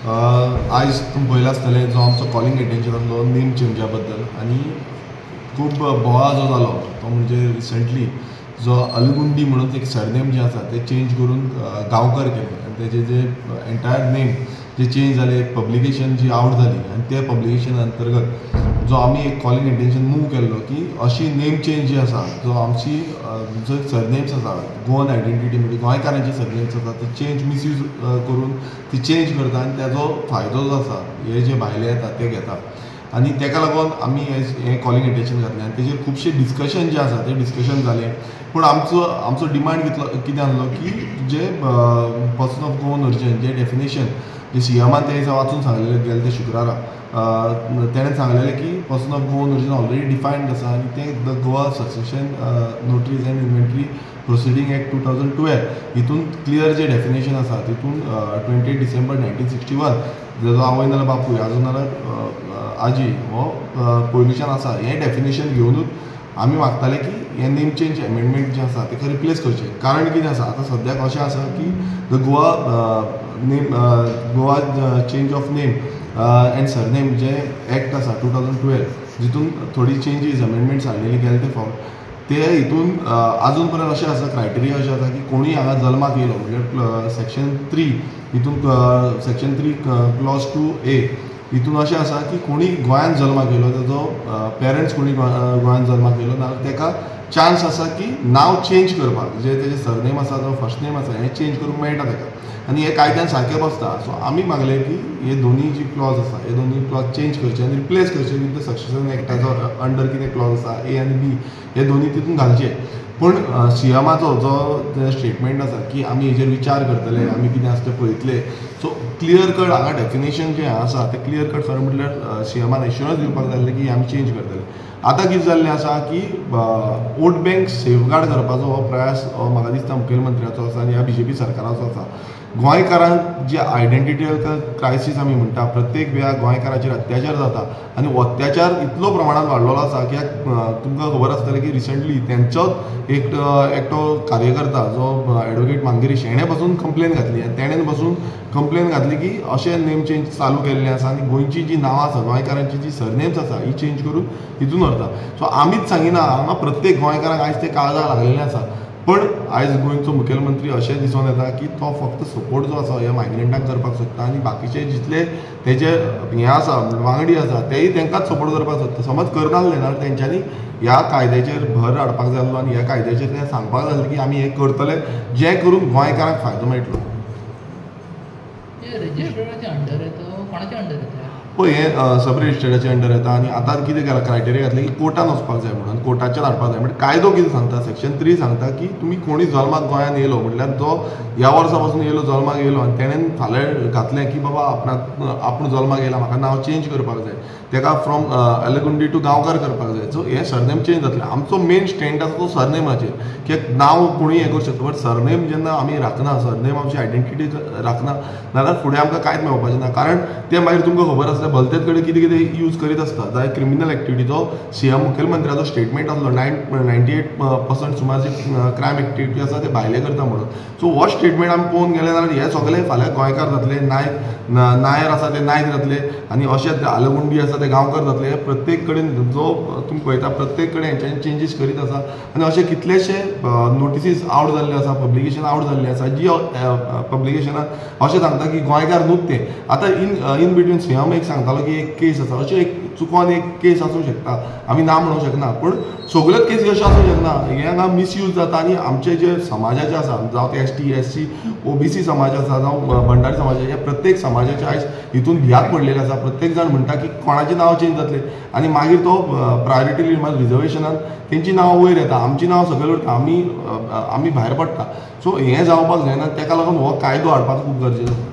आयज तुमी पळयलां आसतलें जो आमचो कॉलिंग एटेन्शन आसलो नेम चेंजा बद्दल आनी खूब बोवाळ जो जालो तो म्हणजे रिसंटली जो अलगुंडी म्हणून एक सरनेम जे आसा ते चेंज करून गांवकर केलें आनी तेजे जे एंटायर नेम जे चेंज जाले, एक पब्लिकेशन जी आवट जाली आनी त्या पब्लिकेशन अंतर्गत जो आमी एक कॉलिंग एटेन्शन मूव केल्लो की अशी नेम चेंज जी आसा, जो आमची जो सरनेम्स आसा गोवन आयडेंटिटी म्हणजे गोंयकारांचे सरनेम्स आसा ते चेंज मिसयूज करून ती चेंज करता आनी ताजो फायदो जो आसा हे जे भायले येता ते घेता आनी ताका लागून आमी हें कॉलिंग एटेन्शन घातलें आनी तेजेर खुबशें डिस्कशन जें आसा तें डिस्कशन जालें. पूण आमचो आमचो डिमांड कितलो कितें आसलो की जे पर्सन ऑफ गोवन ओरिजीन जे डेफिनेशन जे सीएमान ते दिसा वाचून सांगलेलें गेले ते शुक्रारा, तेणें सांगलेलें की person of Goan origin already defined आसा आनी तें the Goa succession notaries and inventory proceeding act 2012 हितून क्लियर जे डेफिनेशन आसा तितून 28 डिसेंबर 1961 जेजो आवय नाल्यार बापूय, आजो नाल्यार आजी हो पयलुच्यान आसा हें डेफिनेशन घेवनूच आमी मागताले की हें नेम चेंज एमेंडमेंट जें आसा ताका रिप्लेस करचें. कारण कितें आसा, आतां सद्याक अशें आसा की the Goa name Goa change of name and surname J act आसा 2012 जितून थोडी चेंजीस अमेंडमेंट्स हाडलेली गेले ते फावट ते हितून आजून पर्यंत अशें आसा, क्रायटेरिया अशें आसा की कोणूय हांगा जल्माक येयलो म्हणजे सेक्शन 3 हितून सेक्शन 3 क्लॉज 2A हितून अशें आसा की कोणी गोंयांत जल्माक येयलो ताजो पेरंट्स कोणी गोंयांत जल्माक येयलो नाल्यार ताका चान्स आसा की नांव चेंज करपाक, जे तेजें सरनेम आसा जावं फर्स्ट नेम आसा हें चेंज करूंक मेळटा ताका आनी हे कायद्यान सारकें बसता. सो आमी मागलें की हे दोनी जी क्लॉज आसा हे दोनी क्लॉज चेंज करचे आनी रिप्लेस करचे विथ the succession एक्टाचो अंडर कितें क्लॉज आसा ए आनी बी हे दोनी तितून घालचे. पूण सीएमाचो जो स्टेटमेंट आसा की आमी हेजेर विचार करतले, आमी कितें आसा तें पळयतले, सो क्लियर कट हांगा डेफिनेशन जें आसा तें क्लियर कट सर म्हटल्यार सीएमान एश्योरन्स दिवपाक जाय आसलें की आमी चेंज करतले. आतां कितें जाल्लें आसा की वोट बँक सेफगार्ड करपाचो हो प्रयास म्हाका दिसता मुखेलमंत्र्याचो आसा आनी ह्या बीजेपी सरकाराचो आसा. गोंयकारांक जे आयडेंटिटी क्रायसीस आमी म्हणटा, प्रत्येक वेळार गोंयकाराचेर अत्याचार जाता आनी अत्याचार इतलो प्रमाणांत वाडलेलो आसा की तुमकां खबर आसतलें की रिसंटली तेंचोच एक एकटो कार्यकर्ता जो एडवोकेट मांगिरीश हेणें पासून कंप्लेन घातली आनी तेणें पासून कंप्लेन घातली की अशें नेम चेंज चालू केल्लें आसा आनी गोंयची जी नांवां आसा, गोंयकारांची जी सरनेम्स आसा ही चेंज करून हितून व्हरता. सो आमीच सांगिना, हांगा प्रत्येक गोंयकारांक आयज तें काळजाक लागलेलें आसा. पण आयज गोंयचो मुखेलमंत्री अशें दिसून येता की तो फक्त सपोर्ट जो आसा ह्या मायग्रंटांक करपाक सोदता आनी बाकीचे जितले तेजे हें आसा वांगडी आसा तेय तांकांच सपोर्ट करपाक सोदता. समज करनासले जाल्यार तेंच्यांनी ह्या कायद्याचेर भर हाडपाक जाय आसलो आनी ह्या कायद्याचेर ते सांगपाक जाय आसलें की आमी हें करतले जें करून गोंयकारांक फायदो मेळटलो. पळय हें सब रजिस्ट्रेडाच्या अंडर येता आनी आतां कितें केलां क्रायटेरिया घातलें की कोर्टान वचपाक जाय म्हणून, कोर्टाचेर हाडपाक जाय. म्हणजे कायदो कितें सांगता, सेक्शन 3 सांगता की तुमी कोणी जल्माक गोंयांत येयलो म्हटल्यार जो ह्या वर्सा पासून येयलो जल्माक येयलो आनी तेणेन फाल्यां घातलें की बाबा आपणाक आपूण जल्माक येयला म्हाका नांव चेंज करपाक जाय, ताका फ्रॉम अलगुंडी टू गांवकार करपाक जाय. सो हें सरनेम चेंज जातलें. आमचो मेन स्टँड आसा तो सरनेमाचेर की नांव कोणूय हें करूं शकता, बट सरनेम जेन्ना आमी राखना, सरनेम आमची आयडेंटिटी राखना नाल्यार फुडें आमकां कांयच मेळपाचें ना. कारण तें मागीर तुमकां खबर आसता भलतेच कडेन कितें कितें यूज करीत आसता. जाय क्रिमिनल एक्टिविटी जो सीएम मुखेलमंत्र्याचो स्टेटमेंट आसलो 98% सुमार जे क्रायम एक्टिविटी आसा ते भायले करता म्हणून. सो हो स्टेटमेंट आमी पळोवन गेले जाल्यार हे सगळे फाल्यां गोंयकार जातले, नायक नायर आसा ते नायक जातले आनी अशें आलगुंडी आसा ते गांवकार जातले. प्रत्येक कडेन जो तुमी पळयता प्रत्येक कडेन हेंच्यांनी चेंजीस करीत आसा आनी अशे कितलेशे नोटिसीस आवट जाल्ले आसा, पब्लिकेशन आवट जाल्ले आसा जी पब्लिकेशनान अशें सांगता की गोंयकार न्हूच ते. आतां इन बिटवीन सीएम एक सांगतालो की एक केस आसा, अशें एक चुकोन एक केस आसूंक शकता, आमी ना म्हणूंक शकना, पूण सगळ्योच केसी अश्यो आसूंक शकना. हें हांगा मिसयूज जाता आनी आमचे जे समाजाचे आसा जावं ते ST SC OBC समाज आसा जावं भंडारी समाज, ह्या प्रत्येक समाजाचे आयज हितून भियाक पडलेले आसा. प्रत्येक जाण म्हणटा की कोणाचें नांव चेंज जातलें आनी मागीर तो प्रायोरिटी रिजर्वेशनान तेंची नांवां वयर येता, आमची नांवां सकयल उरता, आमी आमी भायर पडटा. सो हें जावपाक जायना, ताका लागून हो कायदो हाडपाचो खूब गरजेचो आसा.